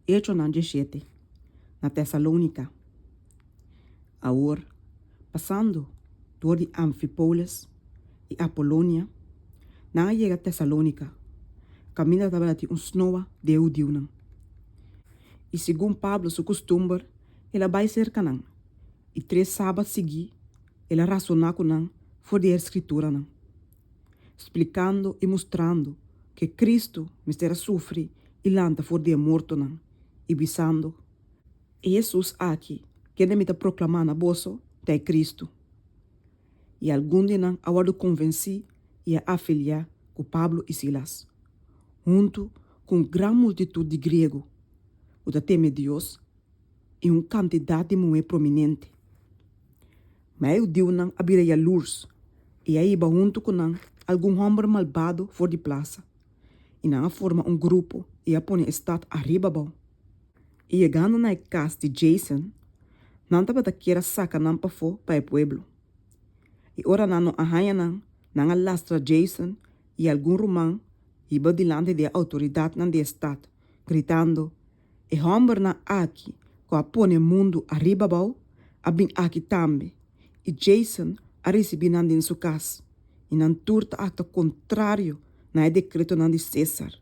Echonan 17, na Tesalónika. Awor, pasando dor di Amfipolis i Apolonia, nan a yega Tesalónika, kaminda tabatin un snoa di e hudiunan. I segun Pablo su kustumber, el a bai serka nan, i tres sabat siguí el a rasoná ku nan for di e Skrituranan, splikando i mustrando ku e Kristu mester a sufri i lanta for di e mortonan, i bisando, E Hesus aki, kende mi ta proklamá na boso, ta e Kristu. I algun di nan a wòrdu konvensí i a afiliá ku Pablo i Silas, huntu ku un gran multitut di griego ku ta teme Dios i un kantidat di muhé prominente. Ma e hudiunan a bira yalurs i a hiba huntu ku nan algun hòmber malbado for di plasa, i nan a forma un grupo i a pone e stat ariba abou. I yegando na e kas di Jason, nan tabata kier a saka nan pafó pa e pueblo. I ora nan no a haña nan, nan a lastra Jason i algun ruman hiba dilanti di e outoridatnan di e stat, gritando, E hòmbernan aki ku a pone mundu ariba abou a bin aki tambe, i Jason a risibí nan den su kas, i nan tur ta aktua kontrario na e dekretonan di Sésar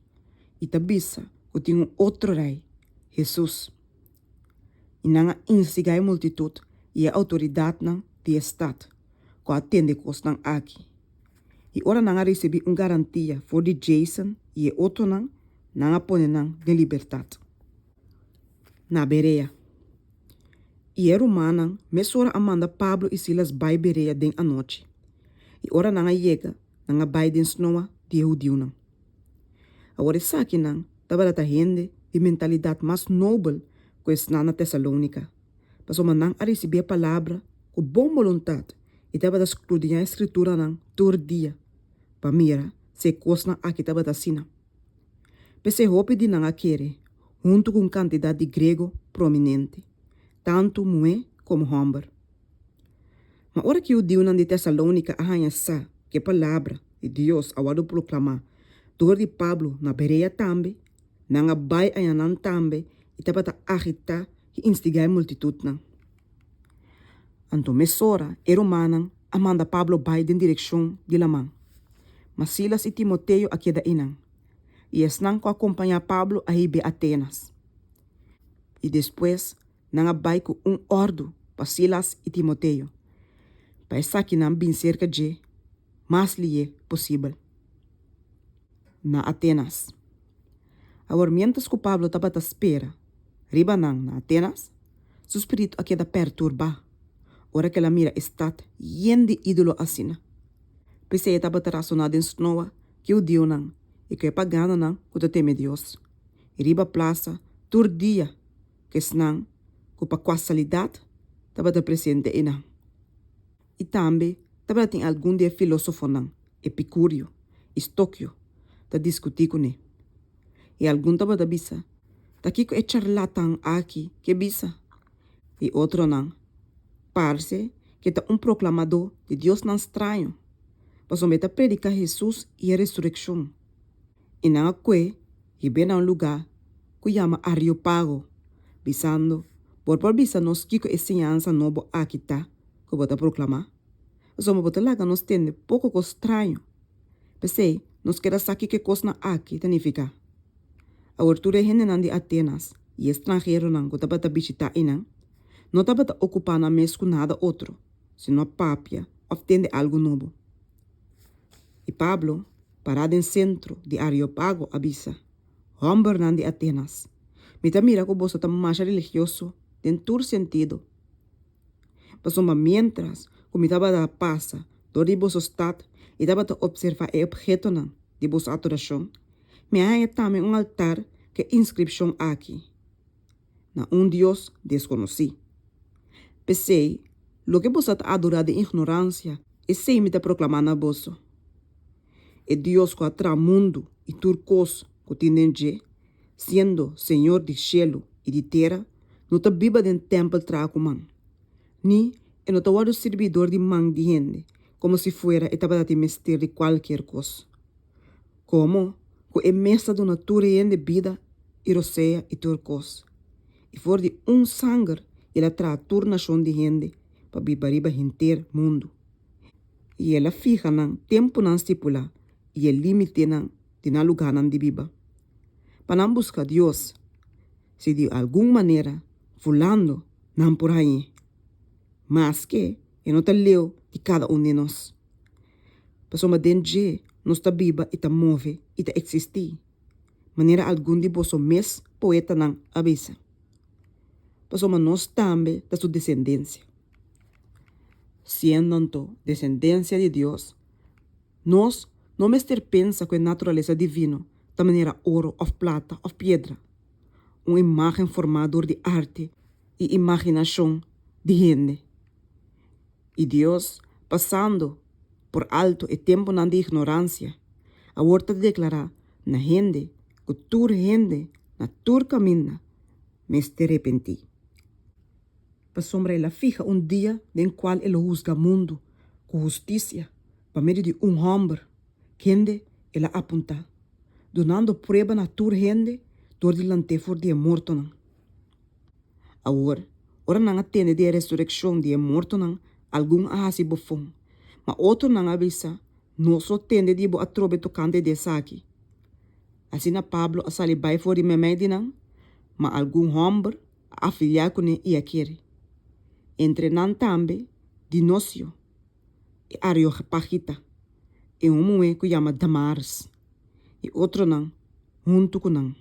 i ta bisa ku tin un otro rei, Hesus. I nan a instigá e multitut i e outoridatnan di e stat ku a tende e kosnan aki. I ora nan a risibí un garantia for di Jason i e otronan, nan a pone nan den libertat. Na Berea. I e rumannan mesora a manda Pablo i Silas bai Berea den anochi. I ora nan a yega, nan a bai den snoa di e hudiunan. Awor esakinan tabata ta hende di mentalidat mas nobel ku esnan na Tesalónika, pasobra nan a risibí e palabra ku bon boluntat i tabata skrudiñá e Skrituranan tur dia pa mira si e kosnan aki tabata asina. P'esei hopi di nan a kere, huntu ku un kantidat di grego prominente, tantu muhé komo hòmber. Ma ora ku e hudiunan di Tesalónika a haña sa ku e palabra di Dios a wòrdu proklamá dor di Pablo na Berea tambe, nan a bai aña nan tambe i tabata agitá i instigá e multitutnan. Anto mesora e rumannan a manda Pablo bai den direkshon di laman. Ma Silas i Timoteo a keda einan, i esnan ku a kompañá Pablo a hib'é Atenas. I despues nan a bai ku un òrdu pa Silas i Timoteo, pa esakinan bin serka dje mas lihé posibel. Na Atenas. Awor miéntras ku Pablo tabata spera riba nan na Atenas, su spiritu a keda perturbá ora ku el a mira e stat yen di ídolo asina. P'esei e tabata rasoná den snoa ku e hudiunan i ku e paganonan ku ta teme Dios, i riba plasa tur dia ku esnan ku pa kuasalidat tabata presente einan. I tambe tabatin algun di e filósofonan Epikurio i Stokio ta diskutí kuné. I algun tabata bisa, Ta kiko e charlatan aki ke bisa? I otronan, Parse ke ta un proklamadó di diosnan straño, pasobra e ta prediká Hesus i e resurekshon. I nan a kue hib'é na un lugá ku yama Areopago, bisando, Bo por bisa nos kiko e siñansa nobo aki ta ku bo ta proklamá? Pasobra bo ta laga nos tende poko kos straño. P'esei, nos keda sa kiko e kosnan aki ta nifiká. Awor tur e hendenan di Atenas i e stranheronan ku tabata bishitá einan no tabata okupá nan mes ku nada otro sino papia òf tende algu nobo. I Pablo, pará den sentro di Areopago, a bisa, Hòmbernan di Atenas, mi ta mira ku boso ta masha religioso den tur sentido. Pasobra miéntras ku mi tabata pasa dor di boso stat i tabata opservá e ophetonan di boso adorashon, mi a haña tambe un altar ku e inskripshon aki, Na un Dios deskonosí. P'esei, loke boso ta adorá den ignoransia, esei mi ta proklamá na boso. E Dios ku a traha mundu i tur kos ku tin den dje, siendo Señor di shelu i di tera, no ta biba den tèmpel traha ku man, ni e no ta wòrdu sirbí dor di man di hende komo si fuera e tabata tin mester di kualkier kos. Komo ku e mes ta duna tur hende bida. i rosea i tur kos. I for di un sanger el a traha tur nashon di hende pa biba riba henter mundu. I el a fiha nan tempunan stipulá i e límitenan di nan lugánan di biba, pa nan buska Dios, si di algun manera fulando nan por hañ'é, maske e no ta leu di kada un di nos. Pasobra den dje nos ta biba i ta move i ta eksistí, manera algun di boso mes poetanan a bisa, pasobra nos tambe ta su desendensia. Siendo anto desendensia di Dios, nos no mester pensa ku e naturalesa divino ta manera oro òf plata òf piedra, un imágen formá dor di arte i imaginashon di hende. I Dios, pasando por alto e tempunan di ignoransia, awor ta deklará na hende ku tur hende na tur kaminda mester repentí. Pasobra el a fiha un dia den kual e lo husga mundu ku hustisia pa medio di un hòmber, kende el a apuntá, dunando prueba na tur hende dor di lant'é for di e mortonan. Awor, ora nan a tende di e resurekshon di e mortonan, algun a hasi bofon, ma otronan a bisa, Nos lo tende di bo atrobe tokante di esaki. Asina Pablo a sali bai for di meimei di nan, ma algun hòmber a afiliá kuné i a kere. Entre nan tambe Dinosio, e areopagita, i un muhé ku yama Damaris, i otronan huntu ku nan.